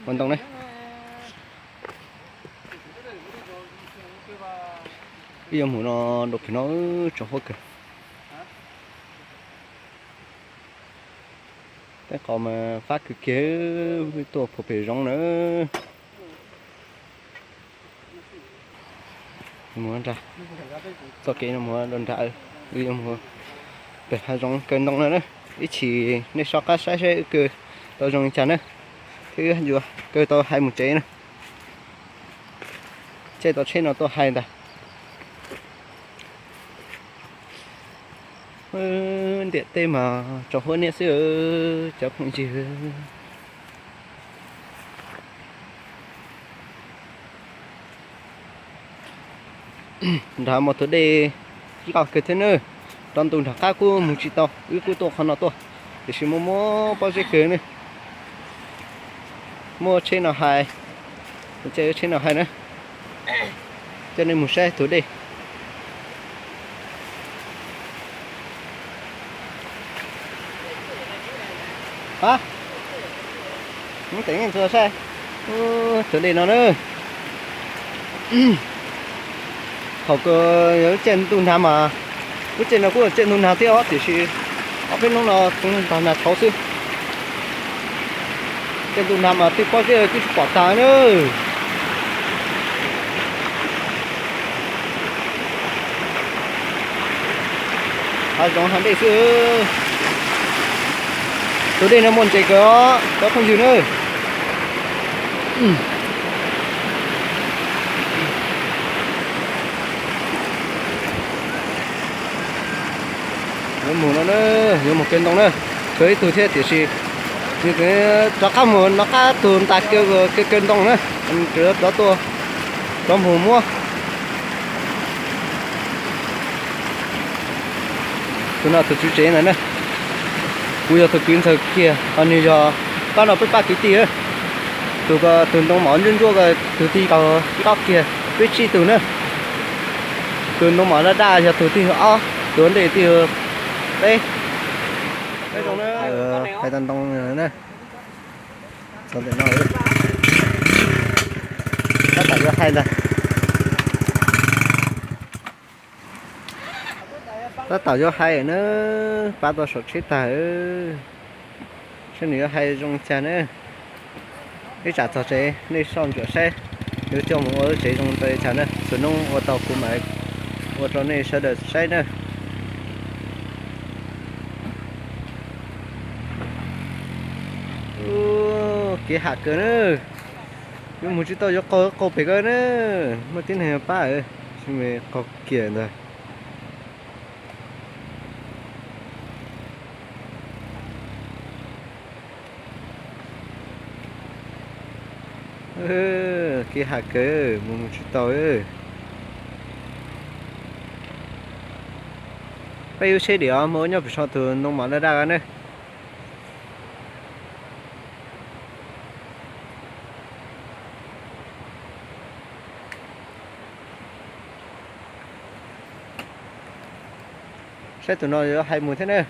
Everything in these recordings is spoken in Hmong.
Ua ntoo ne. Wb yuav mus no, dua pem no tsoom huab kawg. Tej qos mas fab kawg kiag, tuaj puag pem zoov na. Mus nrad, txoj kev no mus rau nrad, wb yuav mus pem hav zoov kaw ntoo no na. Ib chim nej soj qab saib seb wb kaw tau zoo li cas na, thiab wb yuav kaw tau hais mus tsev na. Caij tau tsheb no tuaj hais ntag. Ntiam tej mas tsoom huab niam xwb cov phooj ywg. Nrad mas tus dej loj kawg thiab na. Rov ntu nram qab kuj mus tsis tau, wb kuj tuaj qhov no tuaj, tiam sis muaj muaj pob zeb kawg ne. Muaj tsheb no hais, caij tsheb no hais na, coj nej mus saib tus dej. Hab, teem ntxhua saib tus dej no na. Thaum kawg yog lub caij ntuj nag mas, lub caij no kuj yog caij ntuj nag thiab os, tiam sis ob peb hnub no nag thaud xwb. Caij ntuj nag mas tej pob zeb twb tsis pom tag na. Hav zoov hav dej xwb. Tus dej no muaj ntses kawg os cov phooj ywg na. Yuav mus no na, yuav mus kaw ntoo na, tshuav ib tug thiab tiam sis nws rov qab mus nov qab tus ntas kaw kaw ntoo na, rov tuaj, rov mus muab. Tus no tus tswv tsev ntawd na, kuv yog tus kwv ntxawg kiag, ho nws yog pab no peb pab kwv tij. Tus ko tus ntoo mov ntsuab ntsuab ko tus tij ko nqoj kiag, peb tsib tug na. Tus ntoo mov daj daj yog tus tij ob, tus ua ntej tij peb. Hais tau ntoo na. Txog ntawm no tab tom yuav hais ntag. Tab tom yuav hais na, pab tau saum tsheb tag, saib nws yuav hais zoo li cas na. Ib tsam txog tsev nej soj ntsuam saib, yuav coj mus ua lub tsev zoo tau li cas na. Xus noob ua tau kuv mam ua rau nej sawv daws saib na. Kev ham kawg na. Yuav mus tsis tau yuav qaug qaug pem ko na. Muaj tib neeg pab, tsis me qaug kiag ntag. Kev ham kawg mus mus tsis tau. Peb yuav tsheb dim os, muaj ua nyob pem saum tus ntoo mov daj daj ne. Saib tus no yuav hais mus thiab na.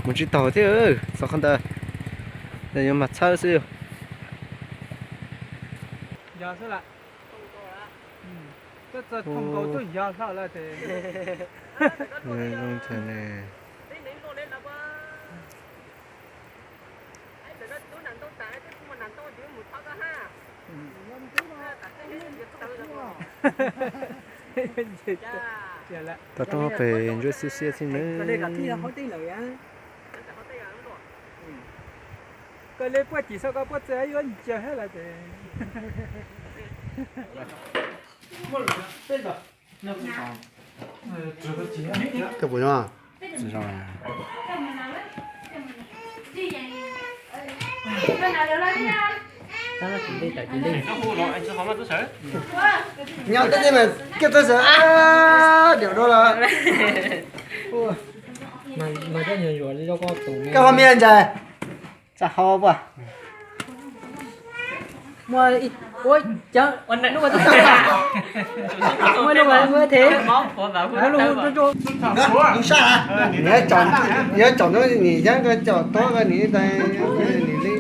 Mus tsis taus thiab, txog qhov ntawd yuav mag txhawb xwb. Tau roob pem ntsuab xiab xiab xwb nawb. Koj li puaj cim xwb koj puaj txawj yuav ncaws thiab lawm ces. Koj puas zoo? Tsis zoo. Nyob teb ces mas kiag txawj sawv, a, diam dua los. Koj ho me ntsis, txaj ho puas? Muaj ib, ua, cawv, muaj lub, muaj thev, muaj lub, lub saj, yuav caum, yuav caum ntawd nim yeeb koj caum tuab koj nim tais nim li.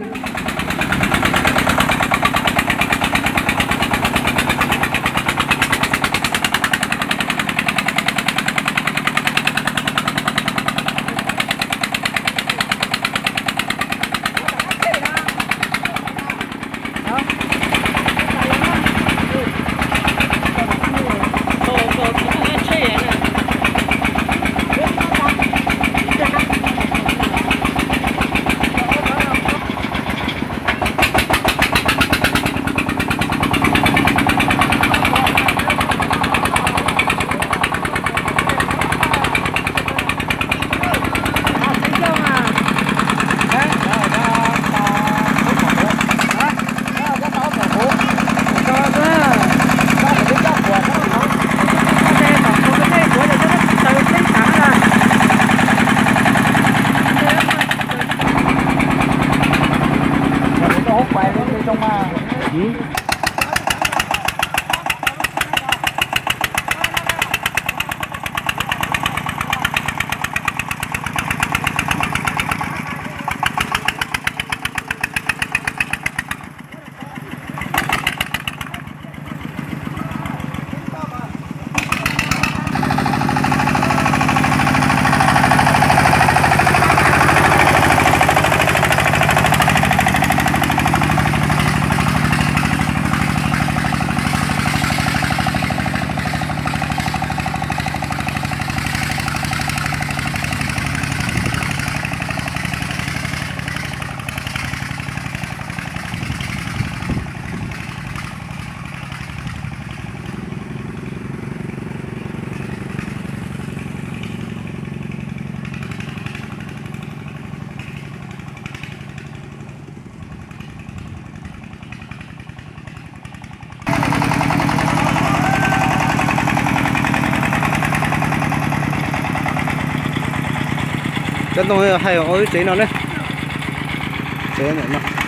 Cov ntoo hais ua tsev no ne, tsev no.